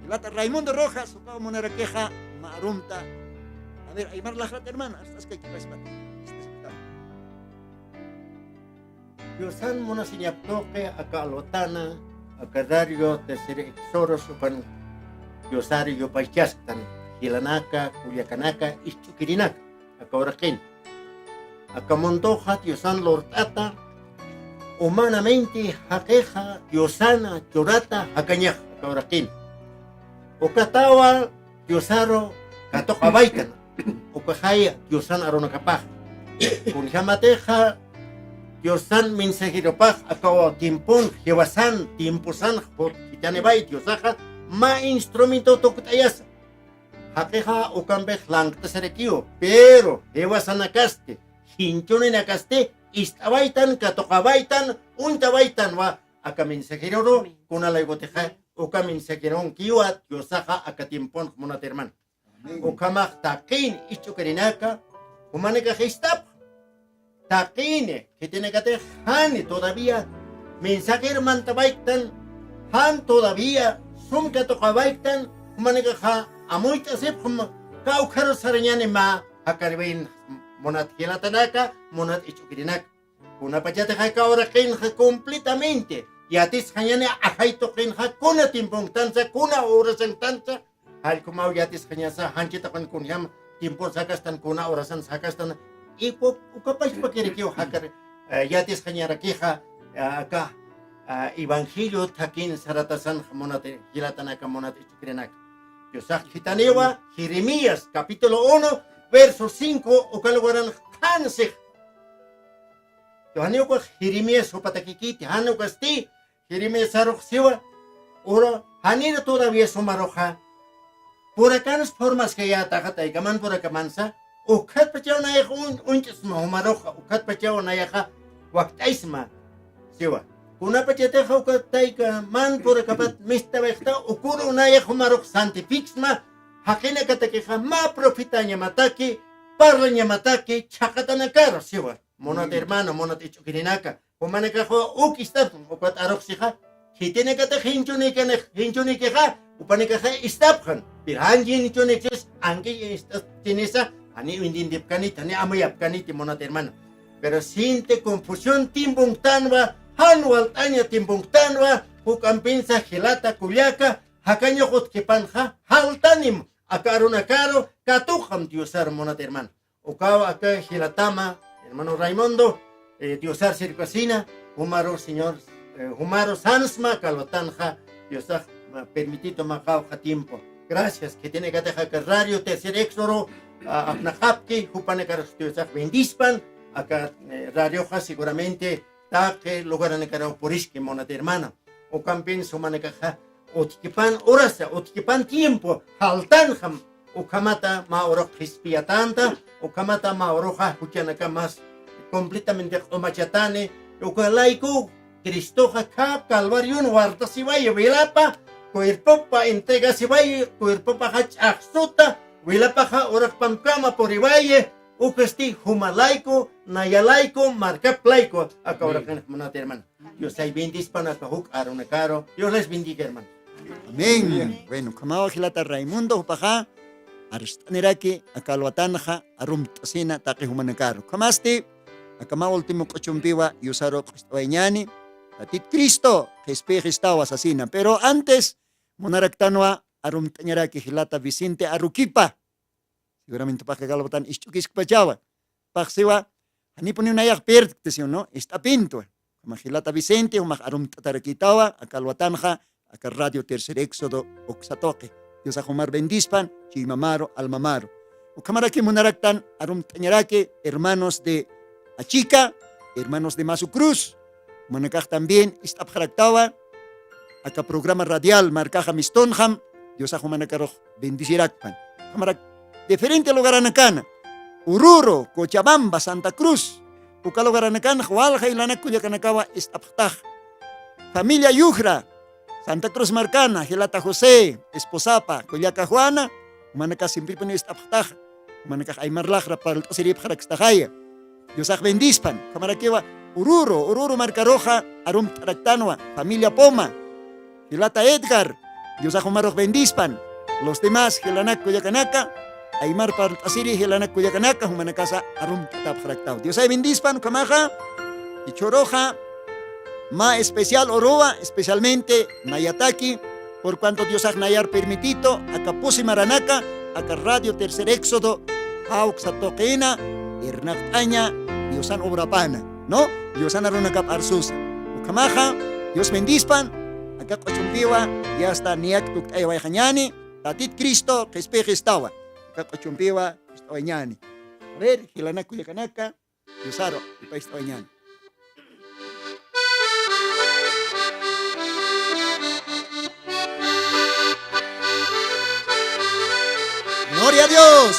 Jilata Raimundo Rojas, ukaw munarakixa, mä arumta. A ver, aymar laqrata, hermano, arst'askakipaspa. Diosan munasiñap tuqi aka alwatana, aka radio Tercer Éxodo, jupan Diosar yupaychastan, jilanaka, kullakanaka, isch'ukirinaka, aka uraqin. Aka mundoxa Diosan lurt'ata, humanamente jaqixa Diosana churata jakañax, aka uraqin. Ukatawa Diosaru katuqawaytan, ukaxay Diosan arunakapax. Kunjamatixa Diosan mensajeropax akaw tiempon, jiwasan, tiemposan, jut-, jitaniway Diosaxa mä instrumento tukt'ayasa. Jaqixa ukampix lankt'asarakiw, pero jiwasanakasti, jinchuninakasti, ist'awaytan, katuqawaytan, uñtawaytanwa, aka mensajeroru, kuna laykutixa, uka mensajeronkiwa Diosaxa aka tiempon, munat hermano. Ukhamax taqin isch'ukirinaka, jumanakax ist'apxi. Taqini, khitinakatix jani todavía mensajer mantawayktan, jan todavía sum katuqawayktan, jumanakaxa amuyt'asipxi, kawkharu sarañäni mä jakariwin, munat jilatanaka, munat isch'ukirinaka. Kunapachatix aka uraqinxa completamente yatisxañäni ajay tuqinxa kuna tiemponktansa, kuna horasanktansa, jallkumaw yatisxañasa, janchi tuqin kunjam tiempon jakastan, kuna horasan jakastan, y ku-, ukapachpakirikiw jakar, eh, yatisxañarakixa, eh, aka, eh, evangelio thakin saratasan munat jilatanaka, munat isch'ukirinaka. Diosax khitaniwa Jeremías capítulo uno, verso cinco, uka lugaran qhansix. Janiw ukax Jeremías jupatakikiti, jan ukasti Jeremías arux siwa, uru, janir todavía sumaruxa. Purakan formas kayätaxa taykaman purakamansa, ukhatpachaw nayax un-, uñch'sma jumaruxa, ukhatpachaw nayaxa wakt'aysma. Siwa. Kunapachatixa uka taykaman purakapat mistawayxta, ukuru nayax jumarux santifiksma, jaqinakatakixa mä profetañamataki, parlañamataki, chhaqatanakaru, siwa. Munat hermano, munat isch'ukirinaka. Jumanakaxa uk ist'apxi, ukat aruxsixa. Khitinakatix jinchunïkanix, jinchunïkixa, jupanakaxa ist'apxi. Pero jan jinchunïksis, anki ist'apxinisa, jani entiendipkaniti, jani amuyapkaniti, munat hermano. Pero siente confusión tiemponktanwa, jan walt'aña tiemponktanwa, juk'ampinsa jilata kullaka, jakañax utjkipanxa, jaltanim, aka arunakaru, katuqam Diosar, munat hermano. Ukaw aka jilatama, hermano Raimundo, eh, Diosar sirkasina, jumaru Señor, eh, jumaru sansma, kalwatanxa, Diosax, ma, permititu maqawxa tiempo. Gracias, khitinakatix aka radio Tercer Éxodo, a, apnaqapki, jupanakar Diosax bendispan, aka, eh, radioxa seguramente, taqi lugaranakaraw puriski munat hermano. Ukampin sumanakaxa utjkipan urasa, utjkipan tiempo, jaltanxam, ukhamata mä urux qhispiyatanta, ukhamata mä uruxa juchanaka mas completamente q'umachatani, uka layku Cristoxa khä Calvarion wartasiwaya wilapa, cuerpopa entregasiwayi, cuerpopaxa ch'axsuta, wilapaxa uraqpamkama puriwayi, ukasti jumalayku, nayalayku, markaplayku, aka uraqinx munata, hermano. Dios ay bendispan aka juk arunakaru. Dios les bendiga, hermano. Amén. Bueno, ukhamawa jilata Raimundo, jupaxa arst'aniraki aka alwatanxa arumt'asina taqi jumanakaru. Ukhamasti, aka mä último q'uchumpiwa yusaru q'ust'awayañäni, Tatit Cristo qhispiyix istawa sasina. Pero antes, munaraktanwa arumt'añaraki jilata Vicente Aruquipa. Seguramente paqa galbatan isch'ukiskpachawa. Paqsiwa, janipuniw nayax pirdkti, ¿sí o no? Ist'apintwa. Ukhama jilata Vicente, jumax arumt'atarakïtawa, aka alwatanxa, aka Radio Tercer Éxodo uksa tuqi. Diosax jumar bendispan, chuymamaru, almamaru. Ukhamaraki munaraktan arumt'añaraki, hermanos de Achica, hermanos de Masu Cruz. Jumanakax también ist'apxaraktawa, aka programa radial Markaxa Mistunxam, Diosax jumanakarux bendicirakpan. Ukhamarak diferente lugaranakana, Oruro, Cochabamba, Santa Cruz, uka lugaranakanx walja jilanak kullakanakawa ist'apxtax. Familia Yujra, Santa Cruz markana, jilata José, esposapa, kullaka Juana, jumanakax simpripuni ist'apxtax. Jumanakax aymar laxra parlt'asiripxarakstaxaya. Diosax bendispan. Ukhamarakiwa Oruro, Oruro markaruxa arumt'araktanwa, familia Poma, jilata Edgar, Diosax jumarux bendispan. Los demás jilanak kullakanaka, aymar parlt'asiri jilanak kullakanaka, jumanakasa arumt'atapxaraktaw. Diosay bendispan, ukhamaxa, jichhüruxa, mä especial uruwa, especialmente nayataki, por cuanto Diosax nayar permitito, aka pusi maranaka, aka Radio Tercer Éxodo, jawksa tuqina, irnaqt'aña, Diosan obrapana, ¿no? Diosan arunakap arsusa. Ukhamaxa, Dios bendispan, aka q'uchumpiwa, yasta niyak tukt'ayawayxañäni, Tatit Cristo qhispiyix istawa, aka q'uchumpiwa ist'awayañäni. A ver, jilanak kullakanaka, Diosaru, ipay ist'awayañäni. Gloria a Dios.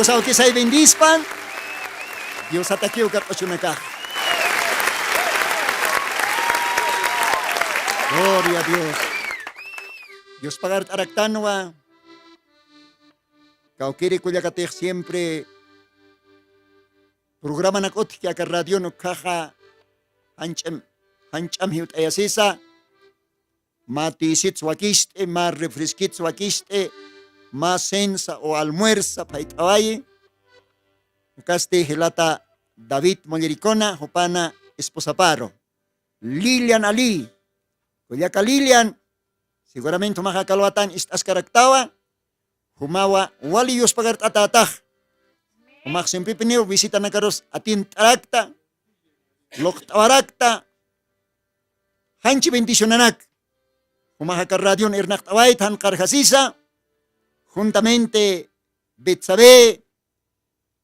Dios awkisay bendispan. Dios atakiw kaq'uchunakax. Gloria a Dios. Dios pagart'araktanwa. Kawkiri kullakatix siempre programanak utjki aka radion ukhaxa janch'am janch'am jiwt'ayasisa. Mä tisits wakist'i, mä refresquits wakist'i, mä censa o almuerza phayt'awayi. Ukasti jilata David Mollericona jupana esposaparu Lilian Ali. Kullaka Lilian, seguramente jumaxa kalwatan ist'askaraktawa. Jumawa wali yuspagart'atätax. Jumax simpipiniw visitanakarus atint'arakta, luqt'awarakta. Janchi bendicionanak. Jumax aka radion irnaqt'awayta janqarjasisa, juntamente Betsabe,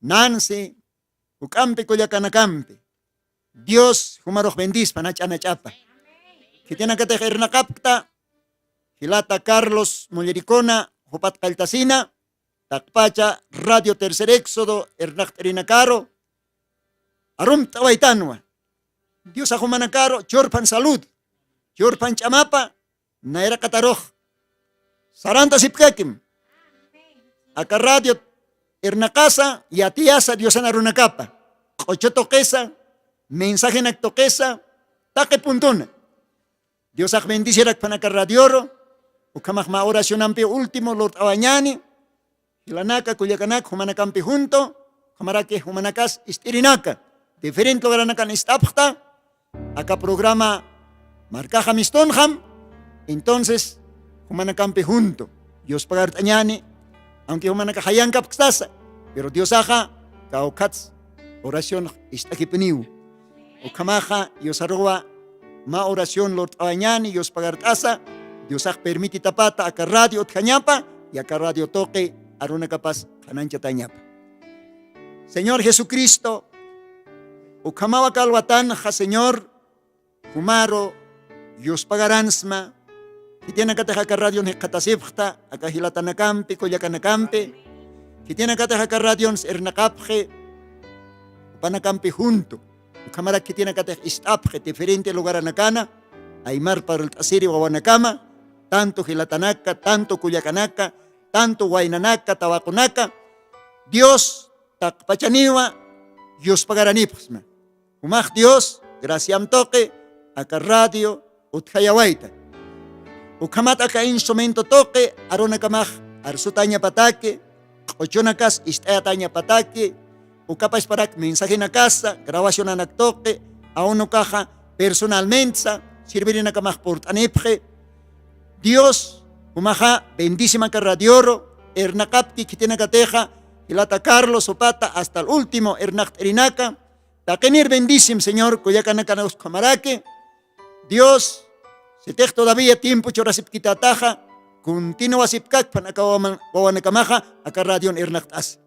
Nancy, juk'ampi kullakanakampi. Dios jumarux bendispa nach'anach'apa. Khitinakatix irnaqapkta jilata Carlos Mollericona, jupat qalltasina taqpacha Radio Tercer Éxodo irnaqt'irinakaru arumt'awaytanwa. Diosax jumanakaru churphan salud, churphan ch'amapa. Nayraqatarux sarant'asipkakim. Aka radio irnaqasa yatiyasa diosan arunakapa q'uchu tuqisa, mensajenak tuqisa, taqi puntuna. Diosax bendicirakpan aka radioru. Ukhamax mä oracionampi último lurt'awañäni. Jilanaka kullakanaka jumanakampi junto, ukhamaraki jumanakas ist'irinaka diferente lugaranakan ist'apxta. Aka programa markaxa mistunxam. Entonces jumanakampi junto yuspagart'añäni. Aunque jumanakax jayankapkstasa, pero diosaxa kawkhats oracionx ist'akipiniw. Ukhamaxa yusaruwa mä oración lurt'awañäni yuspagart'asa. Diosax permititapata aka radio utjañapa y aka radio tuqi arunakapas qhanañchatañapa. Señor Jesucristo, ukhamawa kalwatanxa Señor, jumaru yuspagaransma. Khitinakatix aka radion jikxatasipxta aka jilatanakampi kullakanakampi. Khitinakatix aka radions irnaqapxi jupanakampi junto. Ukhamarak khitinakatix ist'apxi diferente lugaranakana aymar parlt'asiri wawanakama, tanto jilatanaka, tanto kullakanaka, tanto waynanaka, tawaqunaka. Dios taqpachaniwa yuspagaranipxsma. Jumax Dios graciam tuqi aka radio utjayawayta. Ukhamat aka instrumento tuqi arunakamax arsutañapataki, q'uchunakas ist'ayatañapataki, ukapasparak mensajenakasa grabacionanak tuqi, aun ukaxa personalmentsa sirviririnakamax purt'anipxi. Dios jumaxa bendicim aka radioru. Irnaqapki khitinakatixa jilata Carlos jupata hasta el último irnaqt'irinaka. Taqinir bendicim Señor kullakanakana uskhamaraki. Dios, sitix todavía tiempo churasipkitataxa, continuasipkakpan aka wawan- wawanakamaxa aka radion irnaqt'as.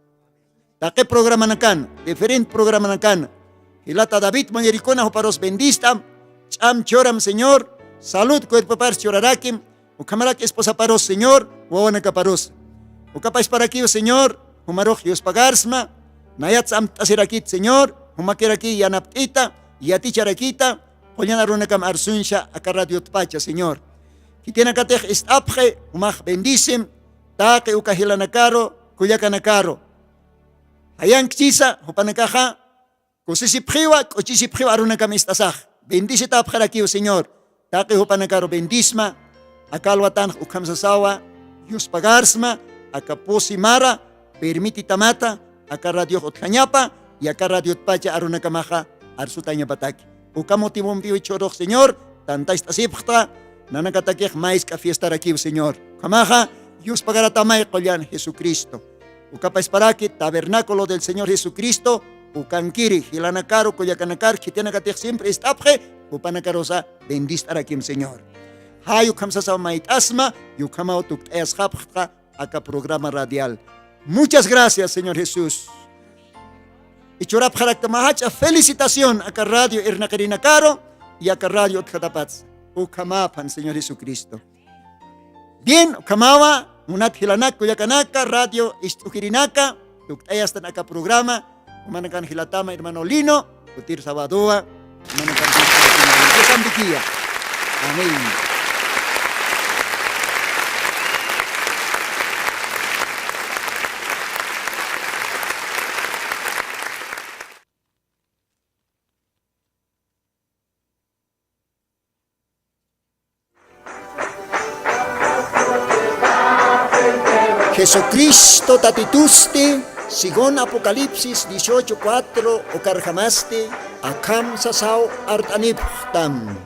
Taqi programanakan, diferente programanakan jilata David Mollericona juparus bendistam. Ch'am churam Señor, salud cuerpopars churarakim. Ukhamarak esposaparus Señor, wawanakaparus. Ukapashparakiw Señor jumarux yuspagarsma. Nayats amt'asirakit Señor, jumakiraki yanapt'ita, yaticharakita. Qullan arunakam arsuncha aka radiotpacha Señor. Khitinakatix ist'apxi jumax bendicim. Taqi uka jilanakaru kullakanakaru jayankchisa jupanakaxa kusisipxiwa k'uchisipxiwa arunakam ist'asax. Bendicitapxarakiw Señor. Taqi jupanakaru bendisma. Aka alwatanx ukham sasawa yuspagarsma aka pusi mara permititamata aka radiox utjañapa y aka radiotpacha arunakamaxa arsutañapataki. Uka motivompiw chhurux Señor tantast'asipxta. Nanakatakix maysk'a fiestarakiw Señor. Ukhamaxa yuspagaratamay qullan Jesucristo. Ukapasparaki tabernáculo del Señor Jesucristo ukankiri jilanakaru kullakanakar khitinakatix siempre ist'apxi. Jupanakarusa bendist'arakim Señor. Jay ukham sasaw mayt'asma y ukhamaw tukt'ayasxapxta aka programa radial. Muchas gracias Señor Jesús. Ichurapxarakta mä jach'a felicitación aka radio irnaqirinakaru y aka radio utjatapatsa. Ukhamaphan Señor Jesucristo. Bien, ukhamawa munat jilanak kullakanaka radio ist'ukirinaka. tukt'ayastan aka programa, umanakan jilatama hermano Lino, kutir sabadowa, umanakan Dios ambikiya. Amén. Jesucristo Tatitusti, según Apocalipsis dieciocho cuatro, ukarjamasti, akham sasaw art'anipxtam.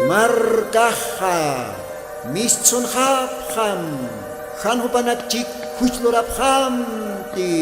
Markaxa mistsunxapxam, jan jupanak chik juchlurapxamti.